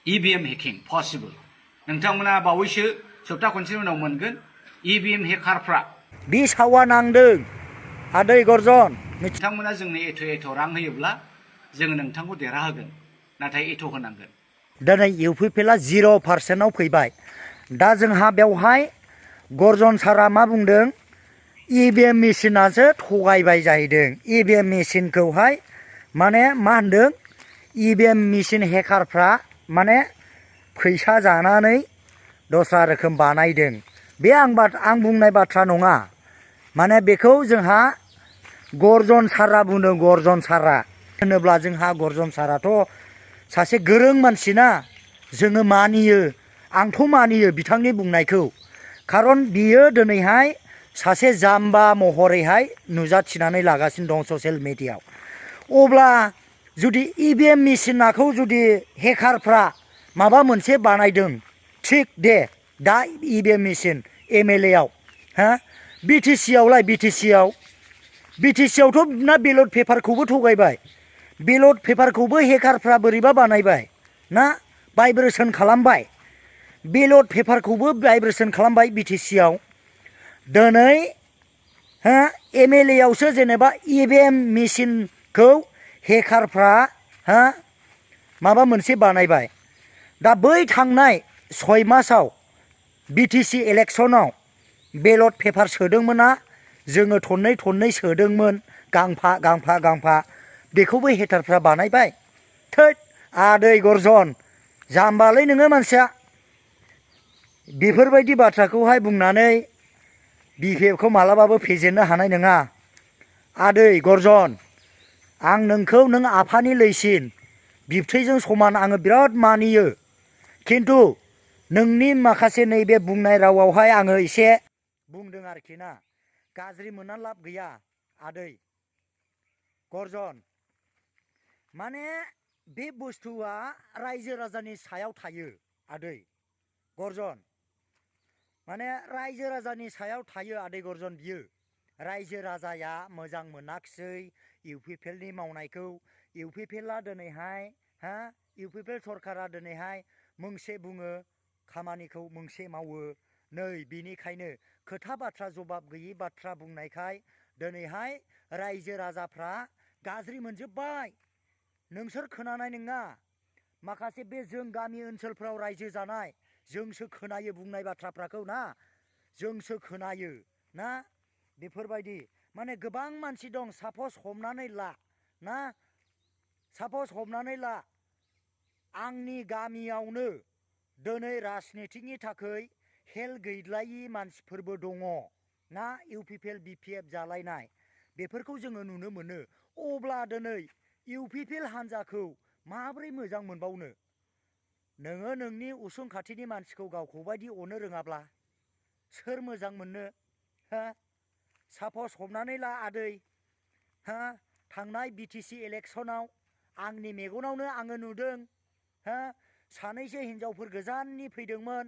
EVM hacking possible नोंथांमोना बावैसो सप्ता खनसेनि उनाव मोनगोन EVM हेकारफ्रा बि सावा नांदों आदै गर्जन नोंथांमोना जोंनो एथ' रां होयोब्ला जोङो नोंथांखौ देरहाहोगोन नाथाय एथ' होनांगोन दिनै इउपिपिएलआ 0% फैबाय दा जोंहा बेवहाय गर्जन सारा मा बुंदों EVM मेसिनासो थगायबाय जाहैदों EVM मेसिनखौहाय माने मा होनदों EVM मेसिन हेकारफ्रा माने फैसा जानानै दस्रा रोखोम बानायदों बे आं बुंनाय बाथ्रा नङा माने बेखौ जोंहा गर्जन सारा बुंदों गर्जन सारा होनोब्ला जोंहा गर्जन साराथ' सासे गोरों मानसि ना जोङो मानियो आंथ' मानियो बिथांनि बुंनायखौ खारन बियो दिनैहाय सासे जाम्बा महरैहाय नुजाथिनानै लागासिनो दं ससियेल मिडियायाव अब्ला जुदि EVM मेसिनखौ जुदि हेकारफ्रा माबा मोनसे बानायदों थिग दे दा EVM मेसिन MLA आव हा BTC आवलाय BTC आवथ' ना बेलट पेपारखौबो थगायबाय बेलट पेपारखौबो हेकारफ्रा बोरैबा बानायबाय ना भाइब्रेसन खालामबाय बेलट पेपारखौबो भाइब्रेसन खालामबाय BTC आव दिनै हा MLA आवसो जेनेबा EVM मेसिनखौ हेकारफ्रा हा माबा मोनसे बानायबाय दा बै थांनाय 6 मासाव BTC इलेक्सनाव बेलट पेपार सोदोंमोना जोङो थननै सोदोंमोन गांफा बेखौबो हेटारफ्रा बानायबाय थोद आदै गर्जन जाम्बालै नोङो मानसिया बेफोरबायदि बाथ्राखौहाय बुंनानै BPFखौ मालाबाबो फेजेननो हानाय नङा आदै गर्जन आं नोंखौ नों आफानि लैसिन बिबथैजों समान आङो बिराद मानियो खिन्थु नोंनि माखासे नैबे बुंनाय रावावहाय आङो एसे बुंदों आरोखि ना गाज्रि मोननानै लाब गैया आदै गर्जन माने बे बुस्थुआ रायजो राजानि सायाव थायो आदै गर्जन माने रायजो राजानि सायाव थायो आदै गर्जन बियो रायजो राजाया मोजां मोनाखिसै इउपिपिएलनि मावनायखौ इउपिपिएलआ दिनैहाय हा इउपिपिएल सरकारा दिनैहाय मोनसे बुङो खामानिखौ मोनसे मावो नै बिनिखायनो खोथा बाथ्रा जबाब गैयि बाथ्रा बुंनायखाय दिनैहाय रायजो राजाफ्रा गाज्रि मोनजोब्बाय नोंसोर खोनानाय नङा माखासे बे जों गामि ओनसोलफ्राव रायजो जानाय जोंसो खोनायो बुंनाय बाथ्राफोरखौ ना जोंसो खोनायो ना बेफोरबायदि माने गोबां मानसि दं सापस हमनानै ला ना सापस हमनानै ला आंनि गामियावनो दिनै राजनितिकनि थाखाय हेल गैलायि मानसिफोरबो दङ ना इउपिपिएल BPF जालायनाय बेफोरखौ जोङो नुनो मोनो अब्ला दिनै इउपिपिएल हान्जाखौ माबोरै मोजां मोनबावनो नोङो नोंनि उसुं खाथिनि मानसिखौ गावखौ बायदि अनो रोङाब्ला सोर मोजां मोननो हा सापस हमनानै ला आदै हा थांनाय BTC इलेक्सनाव आंनि मेगनावनो आङो नुदों हा सानैसो हिनजावफोर गोजाननि फैदोंमोन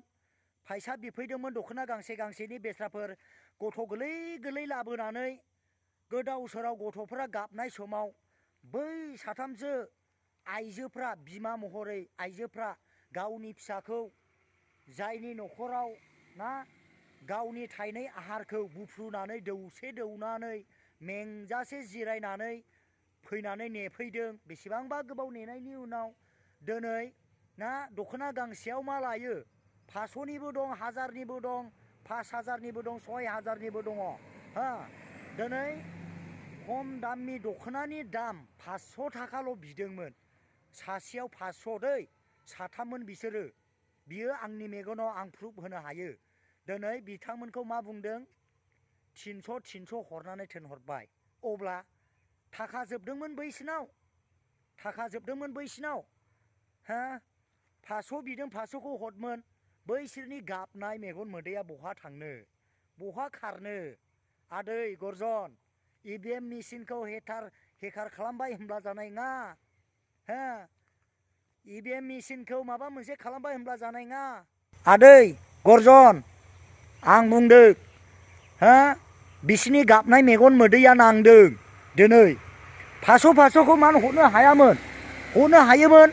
फैसा बिफैदोंमोन दख'ना गांसेनि बेस्राफोर गथ' गोरलै लाबोनानै गोदाव सोराव गथ'फोरा गाबनाय समाव बै साथामसो आइजोफ्रा बिमा महरै आइजोफ्रा गावनि फिसाखौ जायनि न'खराव ना गावनि थाइनै आहारखौ बुफ्रुनानै दौसे दौनानै मेंजासे जिरायनानै फैनानै नेफैदों बेसेबांबा गोबाव नेनायनि उनाव दिनै ना दख'ना गांसेयाव मा लायो 500निबो दं 1000निबो दं 5000निबो दं 6000निबो दङ हा दिनै खम दामनि दख'नानि दाम 500 थाखाल' बिदोंमोन सासेयाव 500 दै साथाममोन बिसोरो बियो आंनि मेगनाव आं प्रुफ होनो हायो दिनै बिथांमोनखौ मा बुंदों 300 हरनानै थिनहरबाय अब्ला थाखा जोबदोंमोन बैसिनाव हा 500 बिदों 500खौ हरमोन बैसोरनि गाबनाय मेगन मोदैया बहा थांनो बहा खारनो आदै गर्जन EVM मेसिनखौ हेकार खालामबाय होनब्ला जानाय नङा हा EVM मेसिनखौ माबा मोनसे खालामबाय होनब्ला जानाय नङा आदै गर्जन आं बुंदों हा बिसिनि गाबनाय मेगन मोदैया नांदों दिनै 500खौ मानो हरनो हायामोन हरनो हायोमोन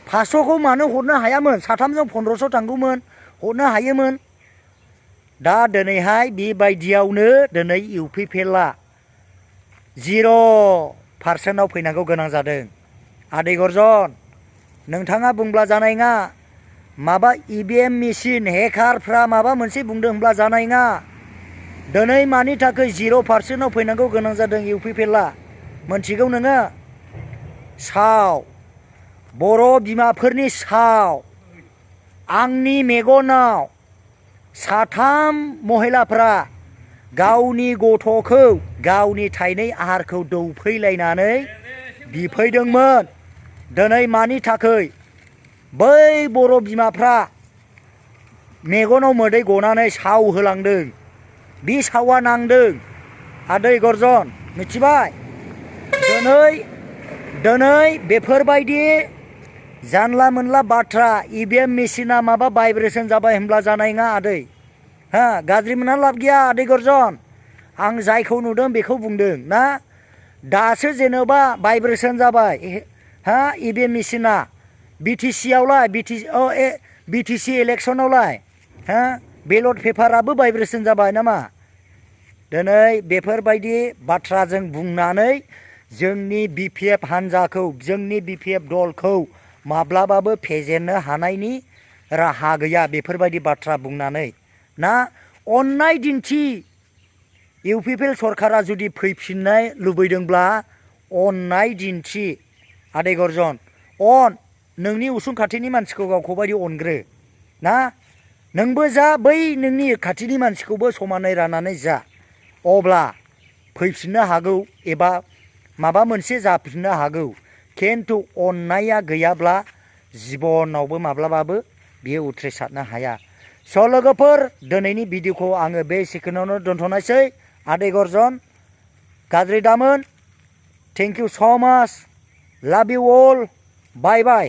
500खौ मानो हरनो हायामोन साथामजों 1500 थांगौमोन हरनो हायोमोन दा दिनैहाय बेबायदियावनो दिनै इउपिपिएलआ 0% फैनांगौ गोनां जादों आदै गर्जन नोंथाङा बुंब्ला जानाय नङा माबा इभिएम मेसिन हेकारफ्रा माबा मोनसे बुंदों होनब्ला जानाय नङा दिनै मानि थाखाय 0% फैनांगौ गोनां जादों इउपिपिएलआ मोनथिगौ नोङो साव बर' बिमाफोरनि साव आंनि मेगनाव साथाम महिलाफ्रा गावनि गथ'खौ गावनि थाइनै आहारखौ दौफैलायनानै बिफैदोंमोन दिनै मानि थाखाय बै बर' बिमाफ्रा मेगनाव मोदै गनानै साव होलांदों बे सावा नांदों आदै गर्जन मिथिबाय दिनै बेफोरबायदि जानला मोनला बाथ्रा इभिएम मेसिना माबा भाइब्रेसन जाबाय होनब्ला जानाय नङा आदै हा गाज्रि मोनना लाब गैया आदै गर्जन आं जायखौ नुदों बेखौ बुंदों ना दासो जेनेबा भाइब्रेसन जाबाय हा इभिएम मेसिना बिटिसि आवलाय बिटिसि इलेक्सनावलाय हा बेलट पेपाराबो भाइब्रेसन जाबाय नामा दिनै बेफोरबायदि बाथ्राजों बुंनानै जोंनि बिपिएफ हान्जाखौ जोंनि बिपिएफ दलखौ माब्लाबाबो फेजेननो हानायनि राहा गैया बेफोरबायदि बाथ्रा बुंनानै ना अननाय दिन्थि इउपिपिएल सरकारा जुदि फैफिननो लुबैदोंब्ला अननाय दिन्थि आदै गर्जन अन नोंनि उसुं खाथिनि मानसिखौ गावखौ बायदि अनग्रो ना नोंबो जा बै नोंनि खाथिनि मानसिखौबो समानै राननानै जा अब्ला फैफिननो हागौ एबा माबा मोनसे जाफिननो हागौ खिन्थु अननाया गैयाब्ला जिबनावबो माब्लाबाबो बियो उथ्रिसारनो हाया स' लोगोफोर दिनैनि भिडिअखौ आङो बे सेकेन्डआवनो दोनथ'नायसै आदै गर्जन गाज्रि दामोन थेंक इउ स' माच लाभ इउ अल बाय बाय